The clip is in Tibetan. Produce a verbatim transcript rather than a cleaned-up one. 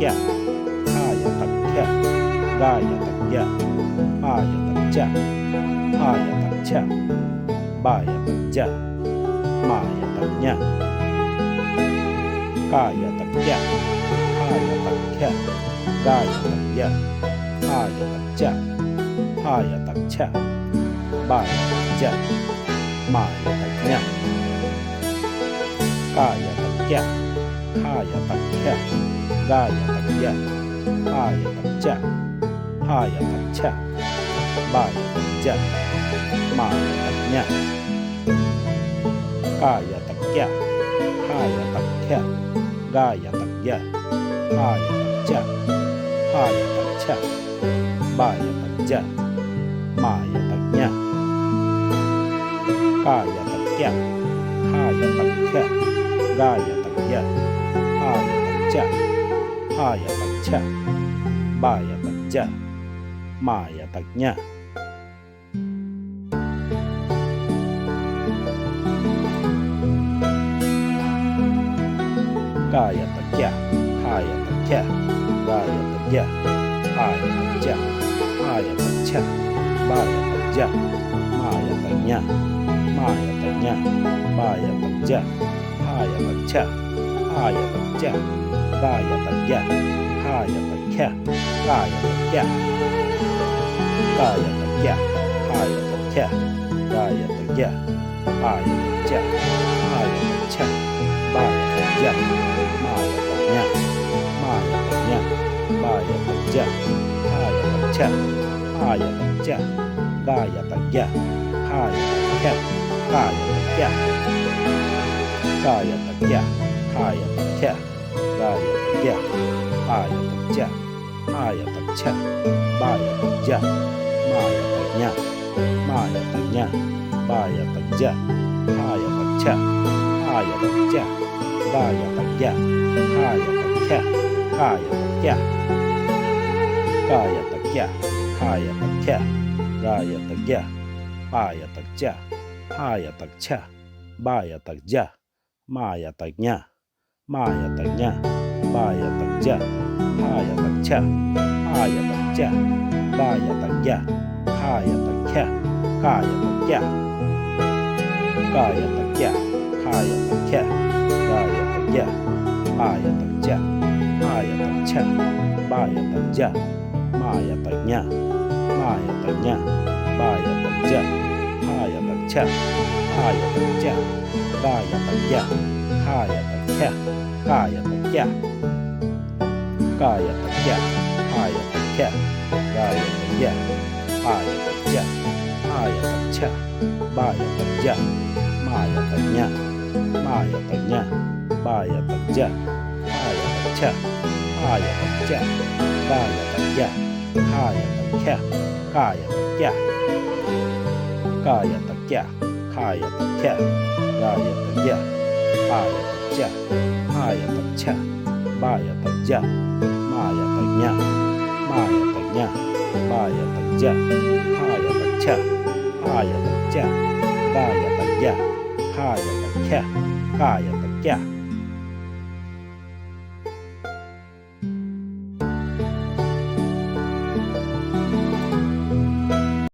ཀྱ། ཁ་ཡ་བཏགས་ཁྱ། ག་ཡ་བཏགས་གྱ། པ་ཡ་བཏགས་ཀྱ། ཕ་ཡ་བཏགས་ཕྱ། བ་ཡ་བཏགས་བྱ། མ་ཡ་བཏགས་མྱ། ཀ་ཡ་བཏགས་ཀྱ། ཁ་ཡ་བཏགས་ཁྱ། ག་ཡ་བཏགས་གྱ། པ་ཡ་བཏགས་པྱ། ཕ་ཡ་བཏགས་ཕྱ། བ་ཡ་བཏགས་བྱ། མ་ཡ་བཏགས་མྱ། ཀ་ཡ་བཏགས་ཀྱ། ཁ་ཡ་བཏགས་ཁྱ། ག་ཡ་བཏགས་གྱ། པ་ཡ་བཏགས་པྱ། ཕ་ཡ་བཏགས་ཕྱ། བ་ཡ་བཏགས་བྱ། མ་ཡ་བཏགས་མྱ། ཀ་ཡ་བཏགས་ཀྱ། ཁ་ཡ་བཏགས་ཁྱ། ག་ཡ་བཏགས་གྱ། པ་ཡ་བཏགས་པྱ། ཕ་ཡ་བཏགས་ཕྱ། བ་ཡ་བཏགས་བྱ། མ་ཡ་བཏགས་མྱ། ཀ་ཡ་བཏགས་ཀྱ། ཁ་ཡ་བཏགས་ཁྱ། ག་ཡ་བཏགས་གྱ། པ་ཡ་བཏགས་པྱ། ཕ་ཡ་བཏགས་ཕྱ། བ་ཡ་བཏགས་བྱ། མ་ཡ་བཏགས་མྱ། ཀ་ཡ་བཏགས་ཀྱ། ཁ་ཡ་བཏགས་ཁྱ། ག་ཡ་བཏགས་གྱ། པ་ཡ་བཏགས་པྱ། ཕ་ཡ་བཏགས་ཕྱ། བ་ཡ་བཏགས་བྱ། མ་ཡ་བཏགས་མྱ། མ་ཡ་བཏགས་མྱ། བ་ཡ་བཏགས་བྱ། ཕ་ཡ་བཏགས་ཕྱ། ཕ་ཡ་བཏགས་བྱ། ག་ཡ་བཏགས་གྱ། ཕ་ཡ་བཏགས་ཁྱ། ཀ་ཡ་བཏགས་ཀྱ། ཀ་ཡ་བཏགས་ཀྱ། ཁ་ཡ་བཏགས་ཁྱ། ག་ཡ་བཏགས་གྱ། པ་ཡ་བཏགས་པྱ། ཕ་ཡ་བཏགས་ཕྱ། བ་ཡ་བཏགས་བྱ། མ་ཡ་བཏགས་མྱ། མ་ཡ་བཏགས་མྱ། བ་ཡ་བཏགས་བྱ། ཕ་ཡ་བཏགས་ཕྱ། ཕ་ཡ་བཏགས་བྱ། ག་ཡ་བཏགས་གྱ། ཁ་ཡ་བཏགས་ཁྱ། ཀ་ཡ་བཏགས་ཀྱ། ཀ་ཡ་བཏགས་ཀྱ། ཁ་ཡ་བཏགས་ཁྱ། ག་ཡ་བཏགས་གྱ། པ་ཡ་བཏགས་པྱ། ཕ་ཡ་བཏགས་ཕྱ། བ་ཡ་བཏགས་བྱ། མ་ཡ་བཏགས་མྱ། མ་ཡ་བཏགས་མྱ། བ་ཡ་བཏགས་བྱ། ཕ་ཡ་བཏགས་ཕྱ། ཕ་ཡ་བཏགས་བྱ། ག་ཡ་བཏགས་གྱ། ཁ་ཡ་བཏགས་ཁྱ། ཀ་ཡ་བཏགས་ཀྱ། ཀ་ཡ་བཏགས་ཀྱ། ཁ་ཡ་བཏགས་ཁྱ། ག་ཡ་བཏགས་གྱ། པ་ཡ་བཏགས་བྱ། ཕ་ཡ་བཏགས་ཕྱ། བ་ཡ་བཏགས་བྱ། མ་ཡ་བཏགས་མྱ། མ་ཡ་བཏགས་མྱ། བ་ཡ་བཏགས་བྱ། ཕ་ཡ་བཏགས་ཕྱ། ཕ་ཡ་བཏགས་བྱ། བ་ཡ་བཏགས་བྱ། ཁ་ཡ་བཏགས་ཁྱ། ཀ་ཡ་བཏགས་ཀྱ། ཀ་ཡ་བཏགས་ཀྱ། ཁ་ཡ་བཏགས་ཁྱ། ག་ཡ་བཏགས་གྱ། པ་ཡ་བཏགས་བྱ། ཕ་ཡ་བཏགས་ཕྱ། བ་ཡ་བཏགས་བྱ། མ་ཡ་བཏགས་མྱ། མ་ཡ་བཏགས་མྱ། བ་ཡ་བཏགས་བྱ། ཕ་ཡ་བཏགས་ཕྱ། ཕ་ཡ་བཏགས་བྱ། ག་ཡ་བཏགས་གྱ། ཁ་ཡ་བཏགས་ཁྱ། ཀ་ཡ་བཏགས་ཀྱ། ཀ་ཡ་བཏགས་ཀྱ། ཁ་ཡ་བཏགས་ཁྱ། ག་ཡ་བཏགས་གྱ། པ་ཡ་བཏགས་པྱ། ཕ་ཡ་བཏགས་ཕྱ། བ་ཡ་བཏགས་བྱ། མ་ཡ་བཏགས་མྱ། མ་ཡ་བཏགས་མྱ། བ་ཡ་བཏགས་བྱ། ཕ་ཡ་བཏགས་ཕྱ། ཕ་ཡ་བཏགས་བྱ། ག་ཡ་བཏགས་གྱ། ཁ་ཡ་བཏགས་ཁྱ། ཀ་ཡ་བཏགས་ཀྱ། ཀ་ཡ་བཏགས་ཀྱ། ཁ་ཡ་བཏགས་ཁྱ། ག་ཡ་བཏགས་གྱ། པ་ཡ་བཏགས་པྱ། ཕ་ཡ་བཏགས་ཕྱ། བ་ཡ་བཏགས་བྱ། མ་ཡ་བཏགས་མྱ། མ་ཡ་བཏགས་མྱ། བ་ཡ་བཏགས་བྱ། ཕ་ཡ་བཏགས་ཕྱ། ཕ་ཡ་བཏགས་བྱ། ག་ཡ་བཏགས་གྱ། ཧ་ཡ་བཏགས་ཧྱ། ཀ་ཡ་བཏགས་ཀྱ།